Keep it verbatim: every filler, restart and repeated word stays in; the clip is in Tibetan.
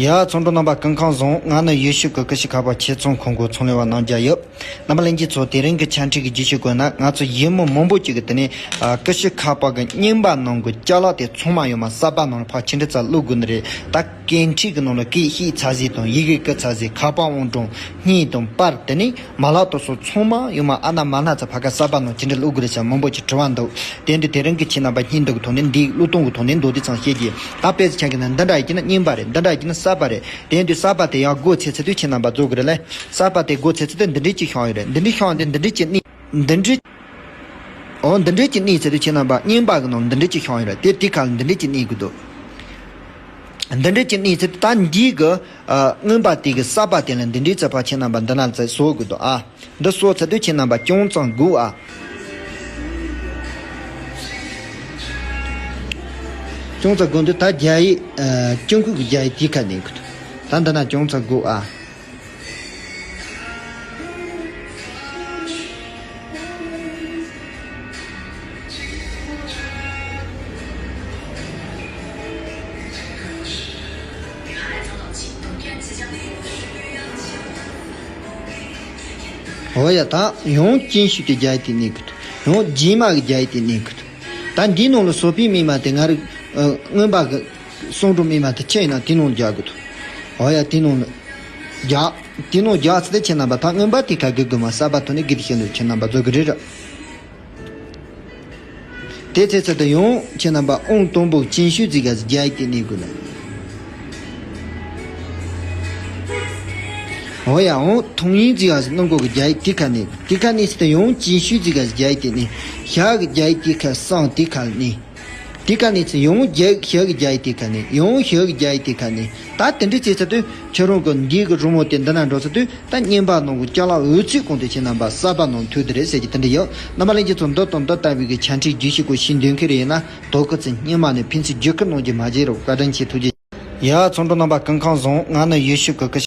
ཡ། ཚོང་འགྲོ་རྣམ་པ་སྐུ་ཁམས་བཟང་། ང་ནི་ཡུལ་ཤུལ་གྱི་ཀུ་ཤུ་ཁ་པར་ཆེད་ཚོང་ཁང་གི་ཚོང་ལས་པ་རྣམ་རྒྱལ་ཡིན། རྣམ་པ་ལྷན་རྒྱས་ཚོ། དེ་རིང་གི་ཆ་འཕྲིན་གྱི་བརྗོད་གཞི་སྐོར་ན། ང་ཚོ་ཡུལ་མི་མང་པོ་ཅིག་གིས་དེ་ནས་ཨ་ཀུ་ཤུ་ཁ་པར་གྱི་རྙིང་པ་ནང་གི་ཅ་ལག་དེ་ཚང་མ་ཡོད་མ་གསར་པ་ནང་ལ་ཕར་ཕྱི་འདྲི་རྩ་བླུག་དགོས་ནི་རེད། ད་སྐད་འཕྲིན་གྱི་ནང་ལ་སྐད་བཤད་ཚར་ཟིག་དང་ཡི་གེ་བཀོད་ཚར་ཟིག་ཁ་པར་ཨང་གྲངས་གཉིས་དང་པར་དེ་ནས་མ་ལག་དེ་ཚོ་ཚང་མ་ཡོད་མ་ཨ་ན་མ་ན་ཚ་ཕ་ག་གསར་པ་ནང་ཕྱི་འདྲི་བླུག་དགོས་རེད་ཟེར་མང་པོ་ཅིག་དྲི་བ་འདུག་དེ་འདི་དེ་རིང་གི་ཁྱེད་རྣམ་པ་སྙིང་སྟོབས་ཀྱི་ཐོག་ནས། འདིའི་བློས་གཏོང་གི་ཐོག་ནས་མདོར་བསྡུས་ཙམ་བཤད་རྒྱུ། ད་དཔེ་ཆ་གི་ན་འདི་འདྲ་ཡིན་ན་རྙིང་པ་རེད། འདི་འདྲ་ཡིན་ན་གསར་པ་རེད། དེ་འདི་གསར་པ་དེ་ཡང་སྒོ་ཕྱེ་ཚར་དུས་ཁྱེད་རྣམ་པ་རྫོགས་གི་རེད་ལེ། གསར་པ་དེ་སྒོ་ཕྱེ་ཚར་དུས་འདི་འདྲས་ཅིག་ཤོང་ཡོད་རེད། འདི་འདྲས་ཤོང་དེ་འདི་འདྲས་ཅིག་གནས། འདི་འདྲས། འོ་འདི་འདྲས་ཅིག་གནས་ཚར་དུས་ཁྱེད་རྣམ་པ་རྙིང་པ་གི་ནང་འདི་འདྲས་ཅིག་ཤོང་ཡོད་རེད། དེ་དེ་ཁ་ལ་འདི་འདྲས་ཅིག་གནས་གི་འདུག་འདི་འདྲས་ཅིག་གནས་ཚར་དུས་ད་འདི་གི་ཨ་རྔོན་པ་དེ་གི་གསར་པ་དེ་ལ་འདི་འདྲས་ཚ་ཕ་ཁྱེད་རྣམ་པ་འདི་ན་ཚ་བཟོ་གི་འདུག་ཨ། འདི་བཟོ་ཚར་དུས་ཁྱེད་རྣམ་པ་ཅུང་ཙམ་སྒུག་ཨ། ཅུང་ཙམ་སྒུག་དུས་ད་རྒྱ་ཡིག་ཨ་ཅུང་ཁུག་གི་རྒྱ་ཡིག་དེ་ཁ་ནས་གི་འདུག་ད་འདི་ན་ཅུང་ཙམ་སྒུག་ཨ། འོ་ཡ། ད་ཡང་ཅིན་ཤུ་དེ་རྒྱ་ཡིག་དེ་གནས་གི་འདུག་ཡང་རྗེས་མ་གི་རྒྱ་ཡིག་དེ་གནས་གི་འདུག་ད་འདིའི་ནང་ལ་བཟོ་པའི་མིང་མ་དེ་ང་རང་ཨ་རྔོན་པ་གི་གསུང་སྒྲོག་མིང་མ་དེ་ཆི་ཡིན་ན་དེ་ནང་རྒྱག་གི་འདུག་འོ་ཡ། དེ་ནང་ལ་རྒྱག་དེ་ནང་རྒྱག་ཚར་དུས་ཁྱེད་རྣམ་པ་ད་རྔོན་པ་དེ་ཁ་གི་དགོས་མ་གསར་པ་ཐོག་ནས་གི་དེ་ཤེས་འདུག་ཁྱེད་རྣམ་པ་རྫོགས་གི་རེད་ར། དེ་ཚེ་ཚར་དུས་ཡང་ཁྱེད་རྣམ་པ་ཨང་དང་པོ་ཅིན་ཤུ་ཟིག་ག་ཟིག་རྒྱ་ཡིག་དེ་གནས་དགོས་ལ། འོ་ཡ། ཨང་ཐུང་ཡིན་ཟིག་ག་ཟིག་གནང་དགོས་གི་རྒྱ་ཡིག་དེ་ཁ་གནས། དེ་ཁ་གནས་ཚར་དུས་ཡང་ཅིན་ཤུ་ཟིག་ག་ཟིག་རྒྱ་ཡིག་དེ་གནས། ཞྭ་གི་རྒྱ་ཡིག་དེ་ཁ་གསང་དེ་ཁ་གནས། དེ་ཁ་གནས་ཚར་ཡང་རྒྱ་ཞྭ་གི་རྒྱ་ཡིག་དེ་ཁ་གནས། ཡང་ཞྭ་གི་རྒྱ་ཡིག་དེ་ཁ་གནས། ད་དེ་འདྲ་བྱས་ཚར་དུས་ཁྱོད་རང་གི་འདི་གི་རི་མོ་དེ་འདི་ན་འགྲོ་ཚར་དུས། ད་རྔོན་པ་ནང་གི་ཅ་ལག་འོལ་ཚོད་གང་དེ་ཁྱེད་རྣམ་པ་གསར་པ་ནང་མཐུད་དེ་རེད་ཟེར་གྱི་དེ་འདྲ་ཡོད། རྣམ་པ་ལྷན་རྒྱས་ཚོ། འདི་དང་འདི་ལྟ་བུའི་གི་ཆ་འཕྲིན་བརྗོད་གཞི་སྐོར་ཤེས་འདོད་མཁན་རེ་ཡིན་ན། དོ་ཁུ་ཚེ་སྔོན་མ་ནས་ཕན་ཚུན་བརྒྱུད་སྐུར་གནང་རྒྱུ་མ་བརྗེད་རོགས། བཀའ་དྲིན་ཆེ། ཐུགས་རྗེ་ཆེ། ཡ། ཚོང་འགྲོ་རྣམ་པ་སྐུ་ཁམས་བཟང་། ང་ནི་ཡུལ་ཤུལ་གྱི་ཀུ་ཤུ།